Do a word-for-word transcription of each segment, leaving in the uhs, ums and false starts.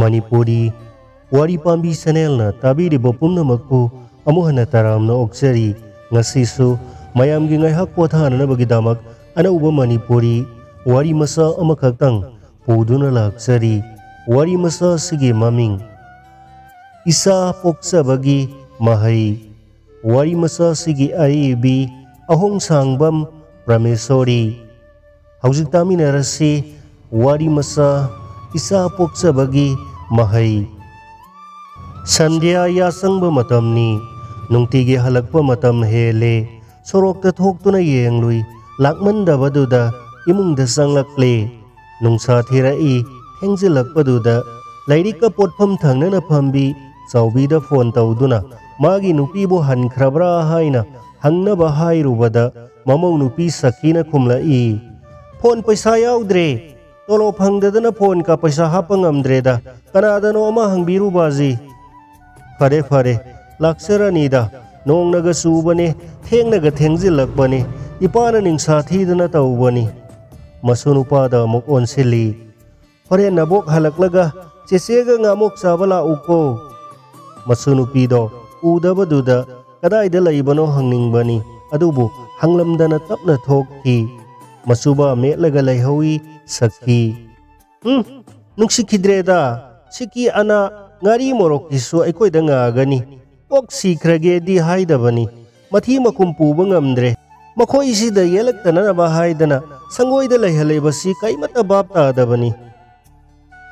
ꯃꯅꯤꯄꯨꯔꯤ ꯋꯥꯔꯤ ꯄꯥꯝꯕꯤ ꯆꯦꯅꯦꯜꯅ ꯇꯥꯕꯤꯔꯤꯕ ꯄꯨꯝꯅꯃꯛꯄꯨ ꯑꯃꯨꯛ ꯍꯟꯅ ꯇꯔꯥꯝꯅ ꯑꯣꯛꯆꯔꯤ꯫ ꯉꯁꯤꯁꯨ ꯃꯌꯥꯝꯒꯤ ꯉꯥꯏꯍꯥꯛ ꯄꯣꯊꯥꯅꯅꯕꯒꯤꯗꯃꯛ ꯑꯅꯧꯕ ꯃꯅꯤꯄꯨꯔꯤ ꯋꯥꯔꯤ ꯃꯆꯥ ꯑꯃꯈꯛꯇꯪ ꯄꯨꯗꯨꯅ ꯂꯥꯛꯆꯔꯤ꯫ ꯋꯥꯔꯤ ꯃꯆꯥ ꯑꯁꯤꯒꯤ ꯃꯃꯤꯡ ꯏꯆꯥ ꯄꯣꯛꯆꯕꯒꯤ ꯃꯍꯩ꯫ ꯋꯥꯔꯤ ꯃꯆꯥ ꯑꯁꯤꯒꯤ ꯑꯏꯕꯤ ꯑꯍꯣꯡꯁꯥꯡꯕꯝ ꯄ꯭ꯔꯃꯦꯁꯣꯔꯤ꯫ ꯍꯧꯖꯤꯛ ꯇꯥꯃꯤꯟꯅꯔꯁꯤ ꯋꯥꯔꯤ ꯃꯆꯥ ꯏꯆꯥ ꯄꯣꯛꯆꯕꯒꯤ ꯃꯍꯩ꯫ ꯁꯟꯙ꯭ꯌꯥ ꯌꯥꯆꯪꯕ ꯃꯇꯝꯅꯤ꯫ ꯅꯨꯡꯇꯤꯒꯤ ꯍꯜꯂꯛꯄ ꯃꯇꯝ ꯍꯦꯜꯂꯦ꯫ ꯁꯣꯔꯣꯛꯇ ꯊꯣꯛꯇꯨꯅ ꯌꯦꯡꯂꯨꯏ꯫ ꯂꯥꯛꯃꯟꯗꯕꯗꯨꯗ ꯏꯃꯨꯡꯗ ꯆꯪꯂꯛꯂꯦ꯫ ꯅꯨꯡꯁꯥ ꯊꯤꯔꯛꯏ꯫ ꯊꯦꯡꯖꯤꯜꯂꯛꯄꯗꯨꯗ ꯂꯥꯏꯔꯤꯛꯀ ꯄꯣꯠꯐꯝ ꯊꯪꯅꯅ ꯐꯝꯕꯤ ꯆꯥꯎꯕꯤꯗ ꯐꯣꯟ ꯇꯧꯗꯨꯅ ꯃꯥꯒꯤ ꯅꯨꯄꯤꯕꯨ ꯍꯟꯈ꯭ꯔꯕ꯭ꯔꯥ ꯍꯥꯏꯅ ꯍꯪꯅꯕ ꯍꯥꯏꯔꯨꯕꯗ ꯃꯃꯧ ꯅꯨꯄꯤ ꯁꯈꯤꯅ ꯈꯨꯝꯂꯛꯏ, "ꯐꯣꯟ ꯄꯩꯁꯥ ꯌꯥꯎꯗ꯭ꯔꯦ꯫ ꯇꯣꯂꯣꯞ ꯐꯪꯗꯗꯅ ꯐꯣꯟꯒ ꯄꯩꯁꯥ ꯍꯥꯞꯄ ꯉꯝꯗ꯭ꯔꯦꯗ꯫ ꯀꯅꯥꯗꯅꯣ ꯑꯃ ꯍꯪꯕꯤꯔꯨꯕ ꯑꯖꯤ꯫" "ꯐꯔꯦ ꯐꯔꯦ, ꯂꯥꯛꯆꯔꯅꯤꯗ꯫ ꯅꯣꯡꯅꯒ ꯆꯨꯕꯅꯦ, ꯊꯦꯡꯅꯒ ꯊꯦꯡꯖꯤꯜꯂꯛꯄꯅꯦ꯫ ꯏꯄꯥꯅ ꯅꯤꯡꯁꯥ ꯊꯤꯗꯅ ꯇꯧꯕꯅꯤ꯫" ꯃꯁꯨ ꯅꯨꯄꯥꯗ ꯑꯃꯨꯛ ꯑꯣꯟꯁꯤꯜꯂꯤ꯫ "ꯍꯣꯔꯦꯟ ꯅꯕꯣꯛ ꯍꯜꯂꯛꯂꯒ ꯆꯦꯆꯦꯒ ꯉꯥꯃꯣꯛ ꯆꯥꯕ ꯂꯥꯛꯎꯀꯣ꯫" ꯃꯁꯨ ꯅꯨꯄꯤꯗꯣ ꯎꯗꯕꯗꯨꯗ ꯀꯗꯥꯏꯗ ꯂꯩꯕꯅꯣ ꯍꯪꯅꯤꯡꯕꯅꯤ, ꯑꯗꯨꯕꯨ ꯍꯪꯂꯝꯗꯅ ꯇꯞꯅ ꯊꯣꯛꯈꯤ꯫ ꯃꯁꯨꯕꯥ ꯃꯦꯠꯂꯒ ꯂꯩꯍꯧꯏ ꯁꯈꯤ꯫ "ꯎꯝ, ꯅꯨꯡꯁꯤꯈꯤꯗ꯭ꯔꯦꯗ꯫ ꯁꯤꯀꯤ ꯑꯅꯥ ꯉꯥꯔꯤ ꯃꯣꯔꯣꯛꯀꯤꯁꯨ ꯑꯩꯈꯣꯏꯗ ꯉꯥꯒꯅꯤ꯫ ꯑꯣꯛ ꯁꯤꯈ꯭ꯔꯒꯦꯗꯤ ꯍꯥꯏꯗꯕꯅꯤ꯫ ꯃꯊꯤ ꯃꯈꯨꯝ ꯄꯨꯕ ꯉꯝꯗ꯭ꯔꯦ꯫ ꯃꯈꯣꯏꯁꯤꯗ ꯌꯦꯜꯂꯛꯇꯅꯅꯕ ꯍꯥꯏꯗꯅ ꯁꯪꯒꯣꯏꯗ ꯂꯩꯍꯜꯂꯤꯕꯁꯤ ꯀꯩꯃꯠꯇ ꯚꯥꯞ ꯇꯥꯗꯕꯅꯤ꯫"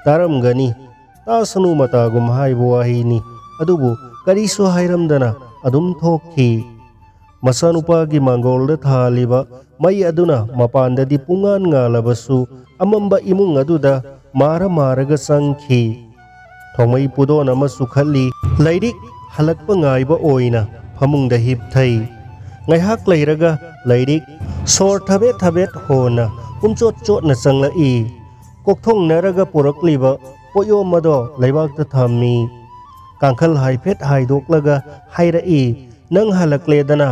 ꯇꯥꯔꯝꯒꯅꯤ, ꯇꯥꯁꯅꯨ ꯃꯇꯥꯒꯨꯝ ꯍꯥꯏꯕ ꯋꯥꯍꯩꯅꯤ꯫ ꯑꯗꯨꯕꯨ ꯀꯔꯤꯁꯨ ꯍꯥꯏꯔꯝꯗꯅ ꯑꯗꯨꯝ ꯊꯣꯛꯈꯤ꯫ ꯃꯆꯥꯅꯨꯄꯥꯒꯤ ꯃꯥꯡꯒꯣꯜꯗ ꯊꯥꯜꯂꯤꯕ ꯃꯩ ꯑꯗꯨꯅ ꯃꯄꯥꯟꯗꯗꯤ ꯄꯨꯡꯉꯥꯟ ꯉꯥꯜꯂꯕꯁꯨ ꯑꯃꯝꯕ ꯏꯃꯨꯡ ꯑꯗꯨꯗ ꯃꯥꯔ ꯃꯥꯔꯒ ꯆꯪꯈꯤ꯫ ꯊꯣꯡꯃꯩ ꯄꯨꯗꯣꯟ ꯑꯃ ꯆꯨꯈꯠꯂꯤ꯫ ꯂꯥꯏꯔꯤꯛ ꯍꯜꯂꯛꯄ ꯉꯥꯏꯕ ꯑꯣꯏꯅ ꯐꯃꯨꯡꯗ ꯍꯤꯞꯊꯩ꯫ ꯉꯥꯏꯍꯥꯛ ꯂꯩꯔꯒ ꯂꯥꯏꯔꯤꯛ ꯁꯣꯔ ꯊꯕꯦꯠ ꯊꯕꯦꯠ ꯍꯣꯟꯅ ꯄꯨꯝꯆꯣꯠ ꯆꯣꯠꯅ ꯆꯪꯂꯛꯏ꯫ ꯀꯣꯛꯊꯣꯡꯅꯔꯒ ꯄꯨꯔꯛꯂꯤꯕ ꯄꯣꯠꯌꯣꯝ ꯑꯗꯣ ꯂꯩꯕꯥꯛꯇ ꯊꯝꯃꯤ꯫ ꯀꯥꯡꯈꯜ ꯍꯥꯏꯐꯦꯠ ꯍꯥꯏꯗꯣꯛꯂꯒ ꯍꯥꯏꯔꯛꯏ, "ꯅꯪ ꯍꯜꯂꯛꯂꯦꯗꯅ꯫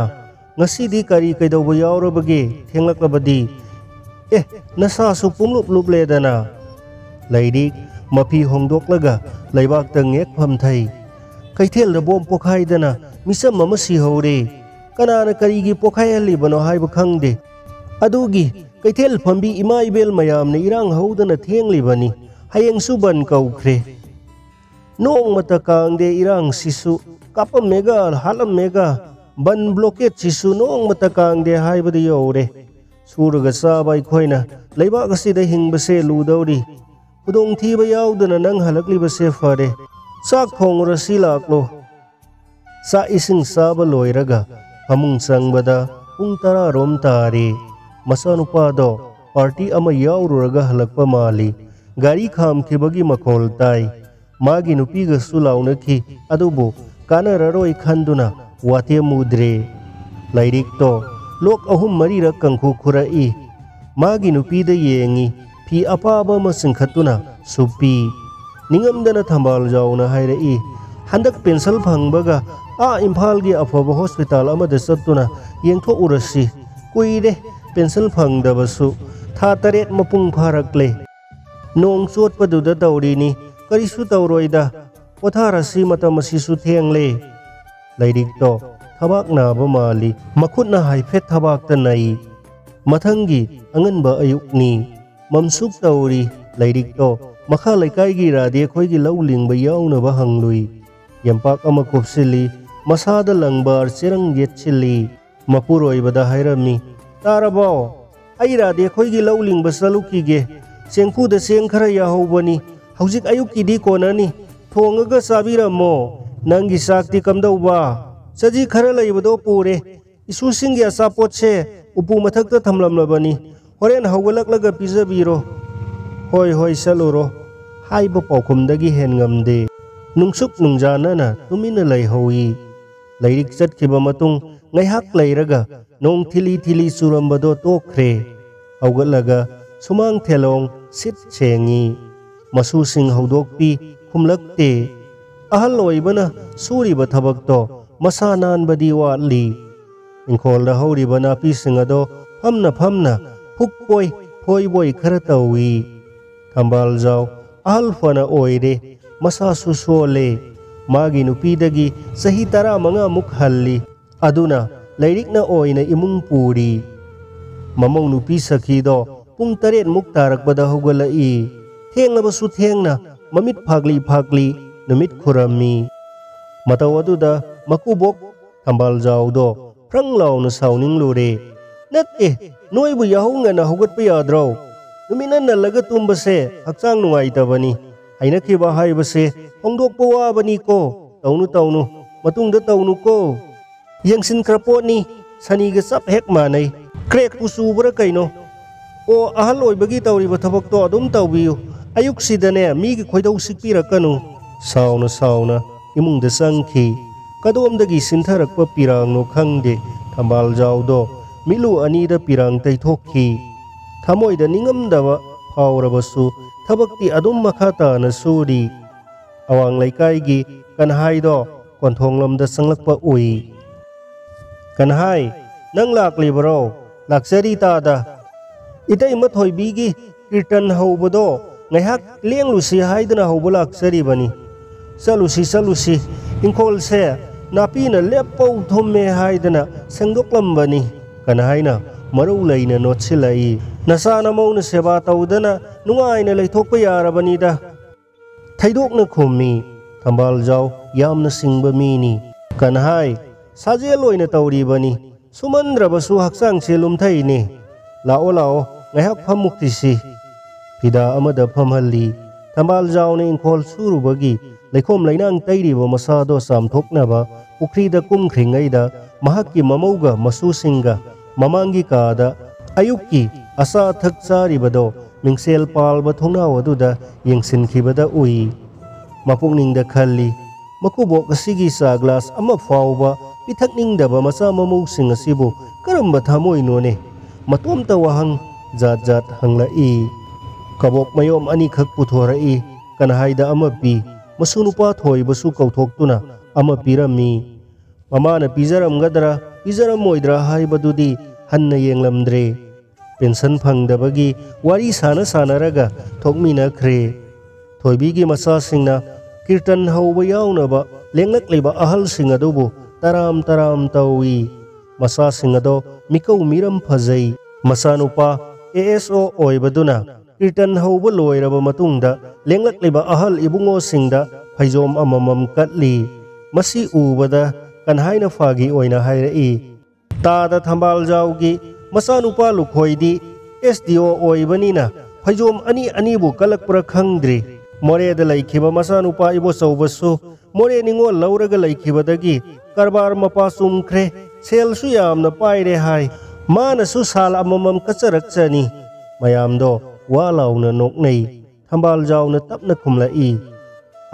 ꯉꯁꯤꯗꯤ ꯀꯔꯤ ꯀꯩꯗꯧꯕ ꯌꯥꯎꯔꯕꯒꯦ? ꯊꯦꯡꯂꯛꯂꯕꯗꯤ?" "ꯑꯦ, ꯅꯁꯥꯁꯨ ꯄꯨꯡꯂꯨꯞ ꯂꯨꯞꯂꯦꯗꯅ꯫" ꯂꯥꯏꯔꯤꯛ ꯃꯐꯤ ꯍꯣꯡꯗꯣꯛꯂꯒ ꯂꯩꯕꯥꯛꯇ ꯉꯦꯛ ꯐꯝꯊꯩ꯫ ꯀꯩꯊꯦꯜꯗ ꯕꯣꯝ ꯄꯣꯈꯥꯏꯗꯅ ꯃꯤꯆꯝ ꯑꯃ ꯁꯤꯍꯧꯔꯦ꯫ ꯀꯅꯥꯅ ꯀꯔꯤꯒꯤ ꯄꯣꯈꯥꯏꯍꯜꯂꯤꯕꯅꯣ ꯍꯥꯏꯕ ꯈꯪꯗꯦ꯫ ꯑꯗꯨꯒꯤ ꯀꯩꯊꯦꯜ ꯐꯝꯕꯤ ꯏꯃꯥ ꯏꯕꯦꯜ ꯃꯌꯥꯝꯅ ꯏꯔꯥꯡ ꯍꯧꯗꯅ ꯊꯦꯡꯂꯤꯕꯅꯤ꯫ ꯍꯌꯦꯡꯁꯨ ꯕꯟ ꯀꯧꯈ꯭ꯔꯦ꯫ ꯅꯣꯡꯃꯇ ꯀꯥꯡꯗꯦ ꯏꯔꯥꯡꯁꯤꯁꯨ꯫ ꯀꯥꯞꯄꯝꯃꯦꯒ ꯍꯥꯠꯂꯝꯃꯦꯒ꯫ ꯕꯟ ꯕ꯭ꯂꯣꯀꯦꯠꯁꯤꯁꯨ ꯅꯣꯡꯃꯇ ꯀꯥꯡꯗꯦ ꯍꯥꯏꯕꯗ ꯌꯧꯔꯦ꯫ ꯁꯨꯔꯒ ꯆꯥꯕ ꯑꯩꯈꯣꯏꯅ ꯂꯩꯕꯥꯛ ꯑꯁꯤꯗ ꯍꯤꯡꯕꯁꯦ ꯂꯨꯗꯧꯔꯤ꯫ ꯈꯨꯗꯣꯡꯊꯤꯕ ꯌꯥꯎꯗꯅ ꯅꯪ ꯍꯜꯂꯛꯂꯤꯕꯁꯦ ꯐꯔꯦ꯫ ꯆꯥꯛ ꯊꯣꯡꯉꯨꯔꯁꯤ ꯂꯥꯛꯂꯣ꯫ ꯆꯥꯛ ꯏꯁꯤꯡ ꯆꯥꯕ ꯂꯣꯏꯔꯒ ꯐꯃꯨꯡ ꯆꯪꯕꯗ ꯄꯨꯡ ꯇꯔꯥ ꯔꯣꯝ ꯇꯥꯔꯦ꯫ ꯃꯆꯥꯅꯨꯄꯥꯗꯣ ꯄꯥꯔꯇꯤ ꯑꯃ ꯌꯥꯎꯔꯨꯔꯒ ꯍꯜꯂꯛꯄ ꯃꯥꯜꯂꯤ꯫ ꯒꯥꯔꯤ ꯈꯥꯝꯈꯤꯕꯒꯤ ꯃꯈꯣꯜ ꯇꯥꯏ꯫ ꯃꯥꯒꯤ ꯅꯨꯄꯤꯒꯁꯨ ꯂꯥꯎꯅꯈꯤ, ꯑꯗꯨꯕꯨ ꯀꯥꯟꯅꯔꯔꯣꯏ ꯈꯟꯗꯨꯅ ꯋꯥꯇꯦꯝꯃꯨꯗ꯭ꯔꯦ꯫ ꯂꯥꯏꯔꯤꯛꯇꯣ ꯂꯣꯛ ꯑꯍꯨꯝ ꯃꯔꯤꯔꯛ ꯀꯪꯈꯨ ꯈꯨꯔꯛꯏ꯫ ꯃꯥꯒꯤ ꯅꯨꯄꯤꯗ ꯌꯦꯡꯉꯤ꯫ ꯐꯤ ꯑꯄꯥꯕ ꯑꯃ ꯆꯤꯡꯈꯠꯇꯨꯅ ꯁꯨꯞꯄꯤ꯫ ꯅꯤꯡꯉꯝꯗꯅ ꯊꯝꯕꯥꯜꯖꯥꯎꯅ ꯍꯥꯏꯔꯛꯏ, "ꯍꯟꯗꯛ ꯄꯦꯟꯁꯜ ꯐꯪꯕꯒ ꯑꯥ ꯏꯝꯐꯥꯜꯒꯤ ꯑꯐꯕ ꯍꯣꯁꯄꯤꯇꯥꯜ ꯑꯃꯗ ꯆꯠꯇꯨꯅ ꯌꯦꯡꯊꯣꯛꯎꯔꯁꯤ꯫ ꯀꯨꯏꯔꯦ ꯄꯦꯟꯁꯜ ꯐꯪꯗꯕꯁꯨ꯫ ꯊꯥ ꯇꯔꯦꯠ ꯃꯄꯨꯡ ꯐꯥꯔꯛꯂꯦ꯫ ꯅꯣꯡ ꯆꯣꯠꯄꯗꯨꯗ ꯇꯧꯔꯤꯅꯤ꯫ ꯀꯔꯤꯁꯨ ꯇꯧꯔꯣꯏꯗ꯫ ꯄꯣꯊꯥꯔꯁꯤ, ꯃꯇꯝ ꯑꯁꯤꯁꯨ ꯊꯦꯡꯂꯦ꯫" ꯂꯥꯏꯔꯤꯛꯇꯣ ꯊꯕꯥꯛ ꯅꯥꯕ ꯃꯥꯜꯂꯤ꯫ ꯃꯈꯨꯠꯅ ꯍꯥꯏꯐꯦꯠ ꯊꯕꯥꯛꯇ ꯅꯩ꯫ ꯃꯊꯪꯒꯤ ꯑꯉꯟꯕ ꯑꯌꯨꯛꯅꯤ꯫ ꯃꯝꯁꯨꯛ ꯇꯧꯔꯤ꯫ ꯂꯥꯏꯔꯤꯛꯇꯣ ꯃꯈꯥ ꯂꯩꯀꯥꯏꯒꯤ ꯔꯥꯙꯦ ꯈꯣꯏꯒꯤ ꯂꯧ ꯂꯤꯡꯕ ꯌꯥꯎꯅꯕ ꯍꯪꯂꯨꯏ꯫ ꯌꯦꯝꯄꯥꯛ ꯑꯃ ꯀꯨꯞꯁꯤꯜꯂꯤ꯫ ꯃꯁꯥꯗ ꯂꯪꯕꯥꯔ ꯆꯦꯔꯪ ꯌꯦꯠꯁꯤꯜꯂꯤ꯫ ꯃꯄꯨꯔꯣꯏꯕꯗ ꯍꯥꯏꯔꯝꯃꯤ, "ꯇꯥꯔꯕꯣ? ꯑꯩ ꯔꯥꯙꯦ ꯈꯣꯏꯒꯤ ꯂꯧ ꯂꯤꯡꯕ ꯆꯠꯂꯨꯈꯤꯒꯦ꯫ ꯆꯦꯡꯐꯨꯗ ꯆꯦꯡ ꯈꯔ ꯌꯥꯍꯧꯕꯅꯤ꯫ ꯍꯧꯖꯤꯛ ꯑꯌꯨꯛꯀꯤꯗꯤ ꯀꯣꯟꯅꯅꯤ꯫ ꯊꯣꯡꯉꯒ ꯆꯥꯕꯤꯔꯝꯃꯣ꯫ ꯅꯪꯒꯤ ꯆꯥꯛꯇꯤ ꯀꯝꯗꯧꯕ? ꯆꯖꯤ ꯈꯔ ꯂꯩꯕꯗꯣ ꯄꯨꯔꯦ꯫ ꯏꯁꯨꯁꯤꯡꯒꯤ ꯑꯆꯥꯄꯣꯠꯁꯦ ꯎꯄꯨ ꯃꯊꯛꯇ ꯊꯝꯂꯝꯂꯕꯅꯤ꯫ ꯍꯣꯔꯦꯟ ꯍꯧꯒꯠꯂꯛꯂꯒ ꯄꯤꯖꯕꯤꯔꯣ꯫" "ꯍꯣꯏ, ꯍꯣꯏ, ꯆꯠꯂꯨꯔꯣ" ꯍꯥꯏꯕ ꯄꯥꯎꯈꯨꯝꯗꯒꯤ ꯍꯦꯟ ꯉꯝꯗꯦ꯫ ꯅꯨꯡꯁꯨꯛ ꯅꯨꯡꯖꯥꯅꯅ ꯇꯨꯃꯤꯟꯅ ꯂꯩꯍꯧꯏ꯫ ꯂꯥꯏꯔꯤꯛ ꯆꯠꯈꯤꯕ ꯃꯇꯨꯡ ꯉꯥꯏꯍꯥꯛ ꯂꯩꯔꯒ ꯅꯣꯡ ꯊꯤꯂꯤ ꯊꯤꯂꯤ ꯆꯨꯔꯝꯕꯗꯣ ꯇꯣꯛꯈ꯭ꯔꯦ꯫ ꯍꯧꯒꯠꯂꯒ ꯁꯨꯃꯥꯡ ꯊꯦꯂꯣꯡ ꯁꯤꯠ ꯁꯦꯡꯉꯤ꯫ ꯃꯁꯨꯁꯤꯡ ꯍꯧꯗꯣꯛꯄꯤ, ꯈꯨꯝꯂꯛꯇꯦ꯫ ꯑꯍꯜ ꯑꯣꯏꯕꯅ ꯁꯨꯔꯤꯕ ꯊꯕꯛꯇꯣ ꯃꯁꯥ ꯅꯥꯟꯕꯗꯤ ꯋꯥꯠꯂꯤ꯫ ꯏꯪꯈꯣꯜꯗ ꯍꯧꯔꯤꯕ ꯅꯥꯄꯤꯁꯤꯡ ꯑꯗꯣ ꯐꯝꯅ ꯐꯝꯅ ꯐꯨꯛꯄꯣꯏ ꯐꯣꯏꯕꯣꯏ ꯈꯔ ꯇꯧꯏ꯫ ꯊꯝꯕꯥꯜꯖꯥꯎ ꯑꯍꯜ ꯐꯅ ꯑꯣꯏꯔꯦ, ꯃꯁꯥꯁꯨ ꯁꯣꯜꯂꯦ꯫ ꯃꯥꯒꯤ ꯅꯨꯄꯤꯗꯒꯤ ꯆꯍꯤ ꯇꯔꯥꯃꯉꯥꯃꯨꯛ ꯍꯜꯂꯤ꯫ ꯑꯗꯨꯅ ꯂꯥꯏꯔꯤꯛꯅ ꯑꯣꯏꯅ ꯏꯃꯨꯡ ꯄꯨꯔꯤ꯫ ꯃꯃꯧ ꯅꯨꯄꯤ ꯁꯈꯤꯗꯣ ꯄꯨꯡ ꯇꯔꯦꯠꯃꯨꯛ ꯇꯥꯔꯛꯄꯗ ꯍꯧꯒꯠꯂꯛꯏ꯫ ꯊꯦꯡꯂꯕꯁꯨ ꯊꯦꯡꯅ ꯃꯃꯤꯠ ꯐꯥꯛꯂꯤ ꯐꯥꯛꯂꯤ ꯅꯨꯃꯤꯠ ꯈꯨꯔꯝꯃꯤ꯫ ꯃꯇꯧ ꯑꯗꯨꯗ ꯃꯀꯨꯕꯣꯛ ꯊꯝꯕꯥꯜꯖꯥꯎꯗꯣ ꯐ꯭ꯔꯪ ꯂꯥꯎꯅ ꯁꯥꯎꯅꯤꯡꯂꯨꯔꯦ꯫ "ꯅꯠꯇꯦ, ꯅꯣꯏꯕꯨ ꯌꯥꯍꯧ ꯉꯟꯅ ꯍꯧꯒꯠꯄ ꯌꯥꯗ꯭ꯔꯣ? ꯅꯨꯃꯤꯠꯅ ꯅꯜꯂꯒ ꯇꯨꯝꯕꯁꯦ ꯍꯛꯆꯥꯡ ꯅꯨꯡꯉꯥꯏꯇꯕꯅꯤ꯫ ꯍꯩꯅꯈꯤꯕ ꯍꯥꯏꯕꯁꯦ ꯍꯣꯡꯗꯣꯛꯄ ꯋꯥꯕꯅꯤꯀꯣ꯫ ꯇꯧꯅꯨ, ꯇꯧꯅꯨ, ꯃꯇꯨꯡꯗ ꯇꯧꯅꯨꯀꯣ꯫ ꯌꯦꯡꯁꯤꯟꯈ꯭ꯔ ꯄꯣꯠꯅꯤ, ꯁꯅꯤꯒ ꯆꯞ ꯍꯦꯛ ꯃꯥꯟꯅꯩ꯫ ꯀ꯭ꯔꯦꯛꯄꯨ ꯆꯨꯕ꯭ꯔꯥ ꯀꯩꯅꯣ? ꯑꯣ, ꯑꯍꯜ ꯑꯣꯏꯕꯒꯤ ꯇꯧꯔꯤꯕ ꯊꯕꯛꯇꯣ ꯑꯗꯨꯝ ꯇꯧꯕꯤꯌꯨ꯫ ꯑꯌꯨꯛꯁꯤꯗꯅꯦ, ꯃꯤꯒꯤ ꯈꯣꯏꯗꯧ ꯁꯤꯛꯄꯤꯔꯛꯀꯅꯨ꯫" ꯁꯥꯎꯅ ꯁꯥꯎꯅ ꯏꯃꯨꯡꯗ ꯆꯪꯈꯤ꯫ ꯀꯗꯣꯝꯗꯒꯤ ꯁꯤꯟꯊꯔꯛꯄ ꯄꯤꯔꯥꯡꯅꯣ ꯈꯪꯗꯦ, ꯊꯝꯕꯥꯜꯖꯥꯎꯗꯣ ꯃꯤꯠꯂꯨ ꯑꯅꯤꯗ ꯄꯤꯔꯥꯡ ꯇꯩꯊꯣꯛꯈꯤ꯫ ꯊꯃꯣꯏꯗ ꯅꯤꯡꯉꯝꯗꯕ ꯐꯥꯎꯔꯕꯁꯨ ꯊꯕꯛꯇꯤ ꯑꯗꯨꯝ ꯃꯈꯥ ꯇꯥꯅ ꯁꯨꯔꯤ꯫ ꯑꯋꯥꯡ ꯂꯩꯀꯥꯏꯒꯤ ꯀꯟꯍꯥꯏꯗꯣ ꯀꯣꯟꯊꯣꯡꯂꯣꯝꯗ ꯆꯪꯂꯛꯄ ꯎꯏ꯫ "ꯀꯟꯍꯥꯏ, ꯅꯪ ꯂꯥꯛꯂꯤꯕꯔꯣ?" "ꯂꯥꯛꯆꯔꯤ ꯇꯥꯗ꯫ ꯏꯇꯩꯃ ꯊꯣꯏꯕꯤꯒꯤ ꯀꯤꯔꯇꯟ ꯍꯧꯕꯗꯣ ꯉꯥꯏꯍꯥꯛ ꯂꯦꯡꯂꯨꯁꯤ ꯍꯥꯏꯗꯨꯅ ꯍꯧꯕ ꯂꯥꯛꯆꯔꯤꯕꯅꯤ꯫" "ꯆꯠꯂꯨꯁꯤ, ꯆꯠꯂꯨꯁꯤ꯫ ꯏꯪꯈꯣꯜꯁꯦ ꯅꯥꯄꯤꯅ ꯂꯦꯞꯄꯧ ꯊꯨꯝꯃꯦ ꯍꯥꯏꯗꯅ ꯁꯦꯡꯗꯣꯛꯂꯝꯕꯅꯤ", ꯀꯟꯍꯥꯏꯅ ꯃꯔꯧ ꯂꯩꯅ ꯅꯣꯠꯁꯤꯜꯂꯛꯏ꯫ "ꯅꯆꯥ ꯅꯃꯧꯅ ꯁꯦꯕꯥ ꯇꯧꯗꯅ ꯅꯨꯡꯉꯥꯏꯅ ꯂꯩꯊꯣꯛꯄ ꯌꯥꯔꯕꯅꯤꯗ꯫" ꯊꯩꯗꯣꯛꯅ ꯈꯨꯝꯃꯤ꯫ ꯊꯝꯕꯥꯜꯖꯥꯎ ꯌꯥꯝꯅ ꯁꯤꯡꯕ ꯃꯤꯅꯤ꯫ ꯀꯟꯍꯥꯏ, "ꯁꯥꯖꯦꯜ ꯑꯣꯏꯅ ꯇꯧꯔꯤꯕꯅꯤ꯫ ꯁꯨꯃꯟꯗ꯭ꯔꯕꯁꯨ ꯍꯛꯆꯥꯡꯁꯦ ꯂꯨꯝꯊꯩꯅꯦ꯫ ꯂꯥꯛꯑꯣ, ꯂꯥꯛꯑꯣ, ꯉꯥꯏꯍꯥꯛ ꯐꯝꯃꯨꯈꯤꯁꯤ꯫" ꯐꯤꯗꯥ ꯑꯃꯗ ꯐꯝꯍꯜꯂꯤ꯫ ꯊꯝꯕꯥꯜꯖꯥꯎꯅ ꯏꯪꯈꯣꯜ ꯁꯨꯔꯨꯕꯒꯤ ꯂꯩꯈꯣꯝ ꯂꯩꯅꯥꯡ ꯇꯩꯔꯤꯕ ꯃꯁꯥꯗꯣ ꯆꯥꯝꯊꯣꯛꯅꯕ ꯄꯨꯈ꯭ꯔꯤꯗ ꯀꯨꯝꯈ꯭ꯔꯤꯉꯩꯗ, ꯃꯍꯥꯛꯀꯤ ꯃꯃꯧꯒ ꯃꯁꯨꯁꯤꯡꯒ ꯃꯃꯥꯡꯒꯤ ꯀꯥꯗ ꯑꯌꯨꯛꯀꯤ ꯑꯆꯥ ꯑꯊꯛ ꯆꯥꯔꯤꯕꯗꯣ ꯃꯤꯡꯁꯦꯜ ꯄꯥꯜꯕ ꯊꯣꯡꯅꯥꯎ ꯑꯗꯨꯗ ꯌꯦꯡꯁꯤꯟꯈꯤꯕꯗ ꯎꯏ꯫ ꯃꯄꯨꯛꯅꯤꯡꯗ ꯈꯜꯂꯤ, "ꯃꯀꯨꯕꯣꯛ ꯑꯁꯤꯒꯤ ꯆꯥ ꯒ꯭ꯂꯥꯁ ꯑꯃ ꯐꯥꯎꯕ ꯄꯤꯊꯛꯅꯤꯡꯗꯕ ꯃꯆꯥ ꯃꯃꯧꯁꯤꯡ ꯑꯁꯤꯕꯨ ꯀꯔꯝꯕ ꯊꯃꯣꯏꯅꯣꯅꯦ? ꯃꯇꯣꯝꯇ ꯋꯥꯍꯪ ꯖꯥꯠ ꯖꯥꯠ ꯍꯪꯂꯛꯏ꯫" ꯀꯕꯣꯛ ꯃꯌꯣꯝ ꯑꯅꯤꯈꯛ ꯄꯨꯊꯣꯔꯛꯏ꯫ ꯀꯟꯍꯥꯏꯗ ꯑꯃ ꯄꯤ꯫ ꯃꯁꯨ ꯅꯨꯄꯥ ꯊꯣꯏꯕꯁꯨ ꯀꯧꯊꯣꯛꯇꯨꯅ ꯑꯃ ꯄꯤꯔꯝꯃꯤ꯫ ꯃꯃꯥꯅ ꯄꯤꯖꯔꯝꯒꯗ꯭ꯔꯥ, ꯄꯤꯖꯔꯝꯃꯣꯏꯗ꯭ꯔꯥ ꯍꯥꯏꯕꯗꯨꯗꯤ ꯍꯟꯅ ꯌꯦꯡꯂꯝꯗ꯭ꯔꯦ꯫ ꯄꯦꯟꯁꯟ ꯐꯪꯗꯕꯒꯤ ꯋꯥꯔꯤ ꯁꯥꯟꯅ ꯁꯥꯟꯅꯔꯒ ꯊꯣꯛꯃꯤꯟꯅꯈ꯭ꯔꯦ꯫ ꯊꯣꯏꯕꯤꯒꯤ ꯃꯆꯥꯁꯤꯡꯅ ꯀꯤꯔꯇꯟ ꯍꯧꯕ ꯌꯥꯎꯅꯕ ꯂꯦꯡꯂꯛꯂꯤꯕ ꯑꯍꯜꯁꯤꯡ ꯑꯗꯨꯕꯨ ꯇꯔꯥꯝ ꯇꯔꯥꯝ ꯇꯧꯏ꯫ ꯃꯆꯥꯁꯤꯡ ꯑꯗꯣ ꯃꯤꯀꯧ ꯃꯤꯔꯝ ꯐꯖꯩ꯫ ꯃꯆꯥꯅꯨꯄꯥ ꯑꯦ ꯑꯦꯁ ꯑꯣ ꯑꯣꯏꯕꯗꯨꯅ ꯀꯤꯔꯇꯟ ꯍꯧꯕ ꯂꯣꯏꯔꯕ ꯃꯇꯨꯡꯗ ꯂꯦꯡꯂꯛꯂꯤꯕ ꯑꯍꯜ ꯏꯕꯨꯡꯉꯣꯁꯤꯡꯗ ꯐꯩꯖꯣꯝ ꯑꯃꯃꯝ ꯀꯠꯂꯤ꯫ ꯃꯁꯤ ꯎꯕꯗ ꯀꯟꯍꯥꯏꯅ ꯐꯥꯒꯤ ꯑꯣꯏꯅ ꯍꯥꯏꯔꯛꯏ, "ꯇꯥꯗ ꯊꯝꯕꯥꯜꯖꯥꯎꯒꯤ ꯃꯆꯥꯅꯨꯄꯥ ꯂꯨꯈꯣꯏꯗꯤ ꯑꯦꯁ ꯗꯤ ꯑꯣ ꯑꯣꯏꯕꯅꯤꯅ ꯐꯩꯖꯣꯝ ꯑꯅꯤ ꯑꯅꯤꯕꯨ ꯀꯜꯂꯛꯄ꯭ꯔꯥ ꯈꯪꯗ꯭ꯔꯤ꯫ ꯃꯣꯔꯦꯗ ꯂꯩꯈꯤꯕ ꯃꯆꯥꯅꯨꯄꯥ ꯏꯕꯣꯆꯧꯕꯁꯨ ꯃꯣꯔꯦ ꯅꯤꯉꯣꯜ ꯂꯧꯔꯒ ꯂꯩꯈꯤꯕꯗꯒꯤ ꯀꯔꯕꯥꯔ ꯃꯄꯥ ꯆꯨꯝꯈ꯭ꯔꯦ, ꯁꯦꯜꯁꯨ ꯌꯥꯝꯅ ꯄꯥꯏꯔꯦ ꯍꯥꯏ꯫ ꯃꯥꯅꯁꯨ ꯁꯥꯜ ꯑꯃꯃꯝ ꯀꯠꯆꯔꯛꯆꯅꯤ꯫" ꯃꯌꯥꯝꯗꯣ ꯋꯥ ꯂꯥꯎꯅ ꯅꯣꯛꯅꯩ꯫ ꯊꯝꯕꯥꯜꯖꯥꯎꯅ ꯇꯞꯅ ꯈꯨꯝꯂꯛꯏ,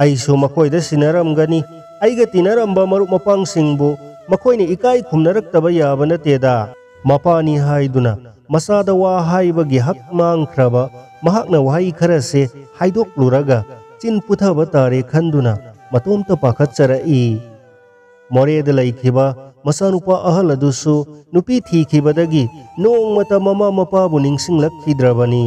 "ꯑꯩꯁꯨ ꯃꯈꯣꯏꯗ ꯁꯤꯟꯅꯔꯝꯒꯅꯤ꯫ ꯑꯩꯒ ꯇꯤꯟꯅꯔꯝꯕ ꯃꯔꯨꯞ ꯃꯄꯥꯡꯁꯤꯡꯕꯨ ꯃꯈꯣꯏꯅ ꯏꯀꯥꯏ ꯈꯨꯝꯅꯔꯛꯇꯕ ꯌꯥꯕ ꯅꯠꯇꯦꯗ꯫" ꯃꯄꯥꯅꯤ ꯍꯥꯏꯗꯨꯅ ꯃꯆꯥꯗ ꯋꯥ ꯍꯥꯏꯕꯒꯤ ꯍꯛ ꯃꯥꯡꯈ꯭ꯔꯕ ꯃꯍꯥꯛꯅ ꯋꯥꯍꯩ ꯈꯔꯁꯦ ꯍꯥꯏꯗꯣꯛꯂꯨꯔꯒ ꯆꯤꯟ ꯄꯨꯊꯕ ꯇꯥꯔꯦ ꯈꯟꯗꯨꯅ ꯃꯇꯣꯝꯇ ꯄꯥꯈꯠꯆꯔꯛꯏ꯫ ꯃꯣꯔꯦꯗ ꯂꯩꯈꯤꯕ ꯃꯆꯥꯅꯨꯄꯥ ꯑꯍꯜ ꯑꯗꯨꯁꯨ ꯅꯨꯄꯤ ꯊꯤꯈꯤꯕꯗꯒꯤ ꯅꯣꯡꯃꯇ ꯃꯃꯥ ꯃꯄꯥꯕꯨ ꯅꯤꯡꯁꯤꯡꯂꯛꯈꯤꯗ꯭ꯔꯕꯅꯤ꯫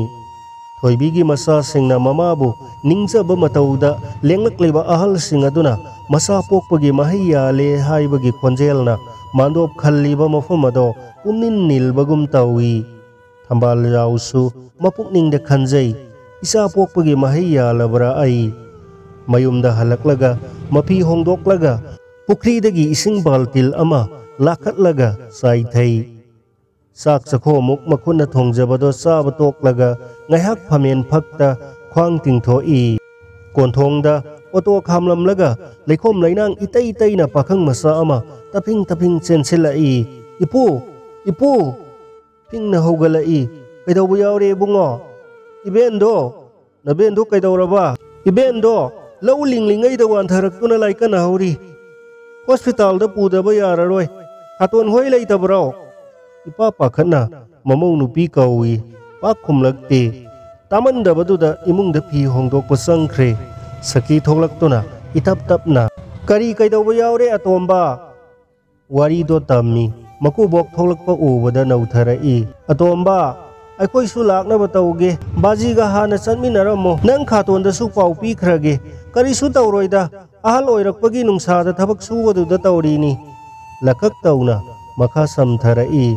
ꯊꯣꯏꯕꯤꯒꯤ ꯃꯆꯥꯁꯤꯡꯅ ꯃꯃꯥꯕꯨ ꯅꯤꯡꯖꯕ ꯃꯇꯧꯗ ꯂꯦꯡꯂꯛꯂꯤꯕ ꯑꯍꯜꯁꯤꯡ ꯑꯗꯨꯅ ꯃꯆꯥ ꯄꯣꯛꯄꯒꯤ ꯃꯍꯩ ꯌꯥꯜꯂꯦ ꯍꯥꯏꯕꯒꯤ ꯈꯣꯟꯖꯦꯜꯅ ꯃꯥꯟꯗꯣꯞ ꯈꯜꯂꯤꯕ ꯃꯐꯝ ꯑꯗꯣ ꯄꯨꯝꯅꯤꯜ ꯅꯤꯜꯕꯒꯨꯝ ꯇꯧꯏ꯫ ꯊꯝꯕꯥꯜꯖꯥꯎꯁꯨ ꯃꯄꯨꯛꯅꯤꯡꯗ ꯈꯟꯖꯩ, "ꯏꯆꯥ ꯄꯣꯛꯄꯒꯤ ꯃꯍꯩ ꯌꯥꯜꯂꯕ꯭ꯔꯥ ꯑꯩ?" ꯃꯌꯨꯝꯗ ꯍꯜꯂꯛꯂꯒ ꯃꯐꯤ ꯍꯣꯡꯗꯣꯛꯂꯒ ꯄꯨꯈ꯭ꯔꯤꯗꯒꯤ ꯏꯁꯤꯡ ꯕꯥꯜꯇꯤꯜ ꯑꯃ ꯂꯥꯈꯠꯂꯒ ꯆꯥꯏꯊꯩ꯫ ꯆꯥꯛ ꯆꯈꯣꯃꯨꯛ ꯃꯈꯨꯠꯅ ꯊꯣꯡꯖꯕꯗꯣ ꯆꯥꯕ ꯇꯣꯛꯂꯒ ꯉꯥꯏꯍꯥꯛ ꯐꯝꯃꯦꯟ ꯐꯛꯇ ꯈ꯭ꯋꯥꯡ ꯇꯤꯡꯊꯣꯛꯏ꯫ ꯀꯣꯟꯊꯣꯡꯗ ꯑꯣꯇꯣ ꯈꯥꯝꯂꯝꯂꯒ ꯂꯩꯈꯣꯝ ꯂꯩꯅꯥꯡ ꯏꯇꯩ ꯇꯩꯅ ꯄꯥꯈꯪ ꯃꯆꯥ ꯑꯃ ꯇꯞꯐꯤꯡ ꯇꯞꯐꯤꯡ ꯆꯦꯟꯁꯤꯜꯂꯛꯏ꯫ "ꯏꯄꯨ! ꯏꯄꯨ!" ꯐꯤꯡꯅ ꯍꯧꯒꯠꯂꯛꯏ꯫ "ꯀꯩꯗꯧꯕ ꯌꯥꯎꯔꯦ ꯏꯕꯨꯡꯉꯣ?" "ꯏꯕꯦꯟꯗꯣ!" "ꯅꯕꯦꯟꯗꯣ ꯀꯩꯗꯧꯔꯕ?" "ꯏꯕꯦꯟꯗꯣ ꯂꯧ ꯂꯤꯡꯂꯤꯉꯩꯗ ꯋꯥꯟꯊꯔꯛꯇꯨꯅ ꯂꯥꯏꯀꯠꯅꯍꯧꯔꯤ꯫ ꯍꯣꯁꯄꯤꯇꯥꯜꯗ ꯄꯨꯗꯕ ꯌꯥꯔꯔꯣꯏ꯫ ꯈꯥꯇꯣꯟ ꯍꯣꯏ ꯂꯩꯇꯕ꯭ꯔꯣ?" ꯏꯄꯥ ꯄꯥꯈꯠꯅ ꯃꯃꯧ ꯅꯨꯄꯤ ꯀꯧꯏ꯫ ꯄꯥꯛ ꯈꯨꯝꯂꯛꯇꯦ꯫ ꯇꯥꯃꯟꯗꯕꯗꯨꯗ ꯏꯃꯨꯡꯗ ꯐꯤ ꯍꯣꯡꯗꯣꯛꯄ ꯆꯪꯈ꯭ꯔꯦ꯫ ꯁꯈꯤ ꯊꯣꯛꯂꯛꯇꯨꯅ ꯏꯇꯞ ꯇꯞꯅ, "ꯀꯔꯤ ꯀꯩꯗꯧꯕ ꯌꯥꯎꯔꯦ ꯑꯇꯣꯝꯕ?" ꯋꯥꯔꯤꯗꯣ ꯇꯝꯃꯤ꯫ ꯃꯀꯨꯕꯣꯛ ꯊꯣꯛꯂꯛꯄ ꯎꯕꯗ ꯅꯧꯊꯔꯛꯏ꯫ "ꯑꯇꯣꯝꯕ, ꯑꯩꯈꯣꯏꯁꯨ ꯂꯥꯛꯅꯕ ꯇꯧꯒꯦ꯫ ꯕꯥꯖꯤꯒ ꯍꯥꯟꯅ ꯆꯠꯃꯤꯟꯅꯔꯝꯃꯣ꯫ ꯅꯪ ꯈꯥꯇꯣꯟꯗꯁꯨ ꯄꯥꯎ ꯄꯤꯈ꯭ꯔꯒꯦ꯫ ꯀꯔꯤꯁꯨ ꯇꯧꯔꯣꯏꯗ, ꯑꯍꯜ ꯑꯣꯏꯔꯛꯄꯒꯤ ꯅꯨꯡꯁꯥꯗ ꯊꯕꯛ ꯁꯨꯕꯗꯨꯗ ꯇꯧꯔꯤꯅꯤ꯫ ꯂꯈꯛ ꯇꯧꯅ ꯃꯈꯥ ꯁꯝꯊꯔꯛꯏ꯫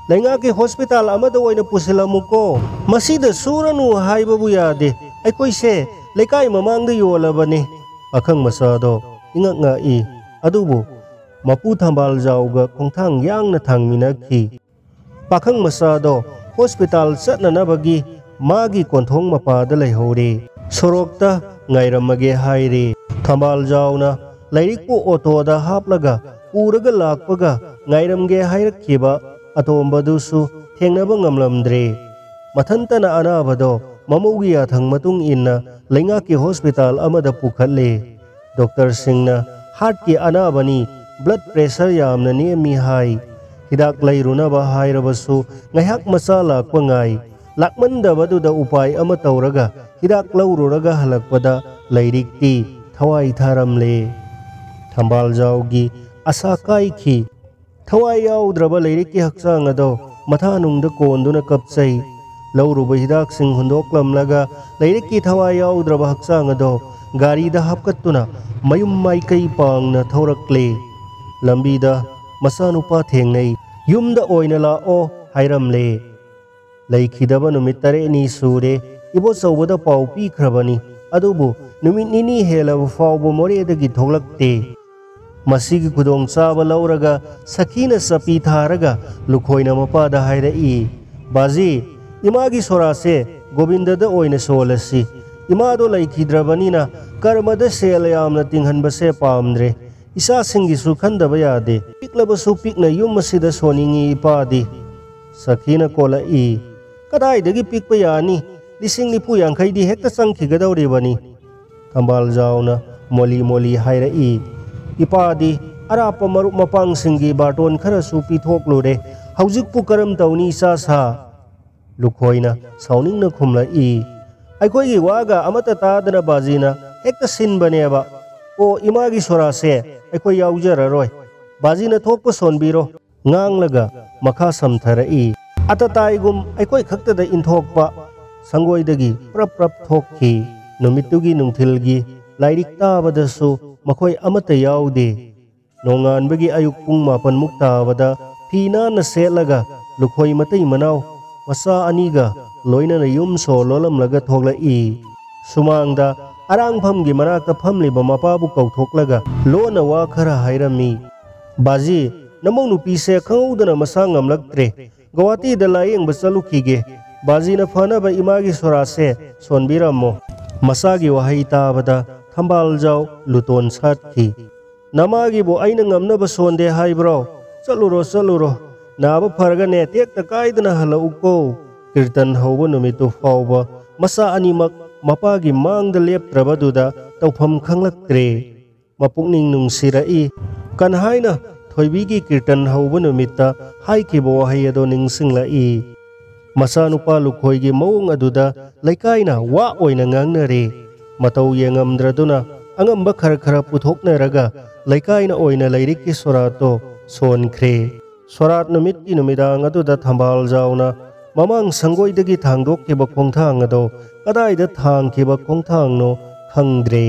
ꯂꯩꯉꯥꯛꯀꯤ ꯍꯣꯁꯄꯤꯇꯥꯜ ꯑꯃꯗ ꯑꯣꯏꯅ ꯄꯨꯁꯤꯜꯂꯝꯃꯨꯀꯣ꯫ ꯃꯁꯤꯗ ꯁꯨꯔꯅꯨ ꯍꯥꯏꯕꯕꯨ ꯌꯥꯗꯦ꯫ ꯑꯩꯈꯣꯏꯁꯦ ꯂꯩꯀꯥꯏ ꯃꯃꯥꯡꯗ ꯌꯣꯜꯂꯕꯅꯤ꯫ ꯄꯥꯈꯪ ꯃꯆꯥꯗꯣ ꯏꯉꯛ ꯉꯛꯏ꯫ ꯑꯗꯨꯕꯨ ꯃꯄꯨ ꯊꯝꯕꯥꯜ ꯖꯥꯎꯒ ꯈꯣꯡꯊꯥꯡ ꯌꯥꯡꯅ ꯊꯥꯡꯃꯤꯟꯅꯈꯤ꯫ ꯄꯥꯈꯪ ꯃꯆꯥꯗꯣ ꯍꯣꯁꯄꯤꯇꯥꯜ ꯆꯠꯅꯅꯕꯒꯤ ꯃꯥꯒꯤ ꯀꯣꯟꯊꯣꯡ ꯃꯄꯥꯗ ꯂꯩꯍꯧꯔꯦ꯫ ꯁꯣꯔꯣꯛꯇ ꯉꯥꯏꯔꯝꯃꯒꯦ ꯍꯥꯏꯔꯦ꯫ ꯊꯝꯕꯥꯜ ꯖꯥꯎꯅ ꯂꯥꯏꯔꯤꯛꯄꯨ ꯑꯣꯇꯣꯗ ꯍꯥꯞꯂꯒ ꯄꯨꯔꯒ ꯂꯥꯛꯄꯒ ꯉꯥꯏꯔꯝꯒꯦ ꯍꯥꯏꯔꯛꯈꯤꯕ ꯑꯇꯣꯝꯕꯗꯨꯁꯨ ꯊꯦꯡꯅꯕ ꯉꯝꯂꯝꯗ꯭ꯔꯦ꯫ ꯃꯊꯟꯇꯅ ꯑꯅꯥꯕꯗꯣ ꯃꯃꯧꯒꯤ ꯌꯥꯊꯪ ꯃꯇꯨꯡ ꯏꯟꯅ ꯂꯩꯉꯥꯛꯀꯤ ꯍꯣꯁꯄꯤꯇꯥꯜ ꯑꯃꯗ ꯄꯨꯈꯠꯂꯦ꯫ ꯗꯣꯛꯇꯔꯁꯤꯡꯅ ꯍꯥꯔꯠꯀꯤ ꯑꯅꯥꯕꯅꯤ, ꯕ꯭ꯂꯗ ꯄ꯭ꯔꯦꯁꯔ ꯌꯥꯝꯅ ꯅꯦꯝꯃꯤ ꯍꯥꯏ꯫ ꯍꯤꯗꯥꯛ ꯂꯩꯔꯨꯅꯕ ꯍꯥꯏꯔꯕꯁꯨ ꯉꯥꯏꯍꯥꯛ ꯃꯆꯥ ꯂꯥꯛꯄ ꯉꯥꯏ꯫ ꯂꯥꯛꯃꯟꯗꯕꯗꯨꯗ ꯎꯄꯥꯏ ꯑꯃ ꯇꯧꯔꯒ ꯍꯤꯗꯥꯛ ꯂꯧꯔꯨꯔꯒ ꯍꯜꯂꯛꯄꯗ ꯂꯥꯏꯔꯤꯛꯇꯤ ꯊꯋꯥꯏ ꯊꯥꯔꯝꯂꯦ꯫ ꯊꯝꯕꯥꯜꯖꯥꯎꯒꯤ ꯑꯁꯥ ꯀꯥꯏꯈꯤ꯫ ꯊꯋꯥꯏ ꯌꯥꯎꯗ꯭ꯔꯕ ꯂꯥꯏꯔꯤꯛꯀꯤ ꯍꯛꯆꯥꯡ ꯑꯗꯣ ꯃꯊꯥꯅꯨꯡꯗ ꯀꯣꯟꯗꯨꯅ ꯀꯞꯆꯩ꯫ ꯂꯧꯔꯨꯕ ꯍꯤꯗꯥꯛꯁꯤꯡ ꯍꯨꯟꯗꯣꯛꯂꯝꯂꯒ ꯂꯥꯏꯔꯤꯛꯀꯤ ꯊꯋꯥꯏ ꯌꯥꯎꯗ꯭ꯔꯕ ꯍꯛꯆꯥꯡ ꯑꯗꯣ ꯒꯥꯔꯤꯗ ꯍꯥꯞꯀꯠꯇꯨꯅ ꯃꯌꯨꯝ ꯃꯥꯏꯀꯩ ꯄꯥꯡꯅ ꯊꯧꯔꯛꯂꯦ꯫ ꯂꯝꯕꯤꯗ ꯃꯆꯥꯅꯨꯄꯥ ꯊꯦꯡꯅꯩ꯫ "ꯌꯨꯝꯗ ꯑꯣꯏꯅ ꯂꯥꯛꯑꯣ" ꯍꯥꯏꯔꯝꯂꯦ꯫ ꯂꯩꯈꯤꯗꯕ ꯅꯨꯃꯤꯠ ꯇꯔꯦꯠꯅꯤ ꯁꯨꯔꯦ꯫ ꯏꯕꯣꯆꯧꯕꯗ ꯄꯥꯎ ꯄꯤꯈ꯭ꯔꯕꯅꯤ, ꯑꯗꯨꯕꯨ ꯅꯨꯃꯤꯠ ꯅꯤꯅꯤ ꯍꯦꯜꯂꯕ ꯐꯥꯎꯕ ꯃꯣꯔꯦꯗꯒꯤ ꯊꯣꯛꯂꯛꯇꯦ꯫ ꯃꯁꯤꯒꯤ ꯈꯨꯗꯣꯡꯆꯥꯕ ꯂꯧꯔꯒ ꯁꯈꯤꯅ ꯆꯄꯤ ꯊꯥꯔꯒ ꯂꯨꯈꯣꯏꯅ ꯃꯄꯥꯗ ꯍꯥꯏꯔꯛꯏ, "ꯕꯥꯖꯤ, ꯏꯃꯥꯒꯤ ꯁꯣꯔꯥꯁꯦ ꯒꯣꯕꯤꯟꯗꯗ ꯑꯣꯏꯅ ꯁꯣꯜꯂꯁꯤ꯫ ꯏꯃꯥꯗꯣ ꯂꯩꯈꯤꯗ꯭ꯔꯕꯅꯤꯅ ꯀꯔꯃꯗ ꯁꯦꯜ ꯌꯥꯝꯅ ꯇꯤꯡꯍꯟꯕꯁꯦ ꯄꯥꯝꯗ꯭ꯔꯦ꯫ ꯏꯆꯥꯁꯤꯡꯒꯤꯁꯨ ꯈꯟꯗꯕ ꯌꯥꯗꯦ꯫ ꯄꯤꯛꯂꯕꯁꯨ ꯄꯤꯛꯅ ꯌꯨꯝ ꯑꯁꯤꯗ ꯁꯣꯟꯅꯤꯡꯏ ꯏꯄꯥꯗꯤ"꯫ ꯁꯈꯤꯅ ꯀꯣꯜꯂꯛꯏ, "ꯀꯗꯥꯏꯗꯒꯤ ꯄꯤꯛꯄ ꯌꯥꯅꯤ? ꯂꯤꯁꯤꯡ ꯅꯤꯐꯨ ꯌꯥꯡꯈꯩꯗꯤ ꯍꯦꯛꯇ ꯆꯪꯈꯤꯒꯗꯧꯔꯤꯕꯅꯤ"꯫ ꯊꯝꯕꯥꯜ ꯖꯥꯎꯅ ꯃꯣꯂꯤ ꯃꯣꯂꯤ ꯍꯥꯏꯔꯛꯏ, "ꯏꯄꯥꯗꯤ ꯑꯔꯥꯞꯄ ꯃꯔꯨꯞ ꯃꯄꯥꯡꯁꯤꯡꯒꯤ ꯕꯥꯔꯇꯣꯟ ꯈꯔꯁꯨ ꯄꯤꯊꯣꯛꯂꯨꯔꯦ꯫ ꯍꯧꯖꯤꯛꯄꯨ ꯀꯔꯝ ꯇꯧꯅꯤ, ꯏꯆꯥ ꯁꯥ?" ꯂꯨꯈꯣꯏꯅ ꯁꯥꯎꯅꯤꯡꯅ ꯈꯨꯝꯂꯛꯏ, "ꯑꯩꯈꯣꯏꯒꯤ ꯋꯥꯒ ꯑꯃꯠꯇ ꯇꯥꯗꯅ ꯕꯥꯖꯤꯅ ꯍꯦꯛꯇ ꯁꯤꯟꯕꯅꯦꯕ꯫ ꯑꯣ, ꯏꯃꯥꯒꯤ ꯁꯣꯔꯥꯁꯦ ꯑꯩꯈꯣꯏ ꯌꯥꯎꯖꯔꯔꯣꯏ꯫ ꯕꯥꯖꯤꯅ ꯊꯣꯛꯄ ꯁꯣꯟꯕꯤꯔꯣ"꯫ ꯉꯥꯡꯂꯒ ꯃꯈꯥ ꯁꯝꯊꯔꯛꯏ꯫ ꯑꯇꯇꯥꯏꯒꯨꯝ ꯑꯩꯈꯣꯏ ꯈꯛꯇꯗ ꯏꯟꯊꯣꯛꯄ ꯁꯪꯒꯣꯏꯗꯒꯤ ꯄ꯭ꯔꯞ ꯄ꯭ꯔꯞ ꯊꯣꯛꯈꯤ꯫ ꯅꯨꯃꯤꯠꯇꯨꯒꯤ ꯅꯨꯡꯊꯤꯜꯒꯤ ꯂꯥꯏꯔꯤꯛ ꯇꯥꯕꯗꯁꯨ ꯃꯈꯣꯏ ꯑꯃꯠꯇ ꯌꯥꯎꯗꯦ꯫ ꯅꯣꯡꯉꯥꯟꯕꯒꯤ ꯑꯌꯨꯛ ꯄꯨꯡ ꯃꯥꯄꯟꯃꯨꯛ ꯇꯥꯕꯗ ꯐꯤ ꯅꯥꯟꯅ ꯁꯦꯠꯂꯒ ꯂꯨꯈꯣꯏ ꯃꯇꯩ ꯃꯅꯥꯎ ꯃꯆꯥ ꯑꯅꯤꯒ ꯂꯣꯏꯅꯅ ꯌꯨꯝ ꯁꯣ ꯂꯣꯜꯂꯝꯂꯒ ꯊꯣꯛꯂꯛꯏ꯫ ꯁꯨꯃꯥꯡꯗ ꯑꯔꯥꯡꯐꯝꯒꯤ ꯃꯅꯥꯛꯇ ꯐꯝꯂꯤꯕ ꯃꯄꯥꯕꯨ ꯀꯧꯊꯣꯛꯂꯒ ꯂꯣꯟꯅ ꯋꯥ ꯈꯔ ꯍꯥꯏꯔꯝꯃꯤ꯫ "ꯕꯥꯖꯤ, ꯅꯃꯧ ꯅꯨꯄꯤꯁꯦ ꯈꯪꯍꯧꯗꯅ ꯃꯁꯥ ꯉꯝꯂꯛꯇ꯭ꯔꯦ꯫ ꯒꯧꯍꯥꯇꯤꯗ ꯂꯥꯌꯦꯡꯕ ꯆꯠꯂꯨꯈꯤꯒꯦ꯫ ꯕꯥꯖꯤꯅ ꯐꯅꯕ ꯏꯃꯥꯒꯤ ꯁꯣꯔꯥꯠꯁꯦ ꯁꯣꯟꯕꯤꯔꯝꯃꯣ꯫" ꯃꯆꯥꯒꯤ ꯋꯥꯍꯩ ꯇꯥꯕꯗ ꯊꯝꯕꯥꯜꯖꯥꯎ ꯂꯨꯇꯣꯟ ꯁꯥꯠꯈꯤ꯫ "ꯅꯃꯥꯒꯤꯕꯨ ꯑꯩꯅ ꯉꯝꯅꯕ ꯁꯣꯟꯗꯦ ꯍꯥꯏꯕ꯭ꯔꯣ? ꯆꯠꯂꯨꯔꯣ, ꯆꯠꯂꯨꯔꯣ꯫ ꯅꯥꯕ ꯐꯔꯒꯅꯦ ꯇꯦꯛꯇ ꯀꯥꯏꯗꯅ ꯍꯜꯂꯛꯎꯀꯣ꯫" ꯀꯤꯔꯇꯟ ꯍꯧꯕ ꯅꯨꯃꯤꯠꯇꯨ ꯐꯥꯎꯕ ꯃꯆꯥ ꯑꯅꯤꯃꯛ ꯃꯄꯥꯒꯤ ꯃꯥꯡꯗ ꯂꯦꯞꯇ꯭ꯔꯕꯗꯨꯗ ꯇꯧꯐꯝ ꯈꯪꯂꯛꯇ꯭ꯔꯦ꯫ ꯃꯄꯨꯛꯅꯤꯡ ꯅꯨꯡꯁꯤꯔꯛꯏ꯫ ꯀꯟꯍꯥꯏꯅ ꯊꯣꯏꯕꯤꯒꯤ ꯀꯤꯔꯇꯟ ꯍꯧꯕ ꯅꯨꯃꯤꯠꯇ ꯍꯥꯏꯈꯤꯕ ꯋꯥꯍꯩ ꯑꯗꯣ ꯅꯤꯡꯁꯤꯡꯂꯛꯏ꯫ ꯃꯆꯥꯅꯨꯄꯥ ꯂꯨꯈꯣꯏꯒꯤ ꯃꯑꯣꯡ ꯑꯗꯨꯗ ꯂꯩꯀꯥꯏꯅ ꯋꯥ ꯑꯣꯏꯅ ꯉꯥꯡꯅꯔꯦ꯫ ꯃꯇꯧ ꯌꯦꯡꯉꯝꯗ꯭ꯔꯗꯨꯅ ꯑꯉꯝꯕ ꯈꯔ ꯈꯔ ꯄꯨꯊꯣꯛꯅꯔꯒ ꯂꯩꯀꯥꯏꯅ ꯑꯣꯏꯅ ꯂꯥꯏꯔꯤꯛꯀꯤ ꯁꯣꯔꯥꯠꯇꯣ ꯁꯣꯟꯈ꯭ꯔꯦ꯫ ꯁꯣꯔꯥꯠ ꯅꯨꯃꯤꯠꯀꯤ ꯅꯨꯃꯤꯗꯥꯡ ꯑꯗꯨꯗ ꯊꯝꯕꯥꯜꯖꯥꯎꯅ ꯃꯃꯥꯡ ꯁꯪꯒꯣꯏꯗꯒꯤ ꯊꯥꯡꯗꯣꯛꯈꯤꯕ ꯈꯣꯡꯊꯥꯡ ꯑꯗꯣ ꯀꯗꯥꯏꯗ ꯊꯥꯡꯈꯤꯕ ꯈꯣꯡꯊꯥꯡꯅꯣ ꯈꯪꯗ꯭ꯔꯦ꯫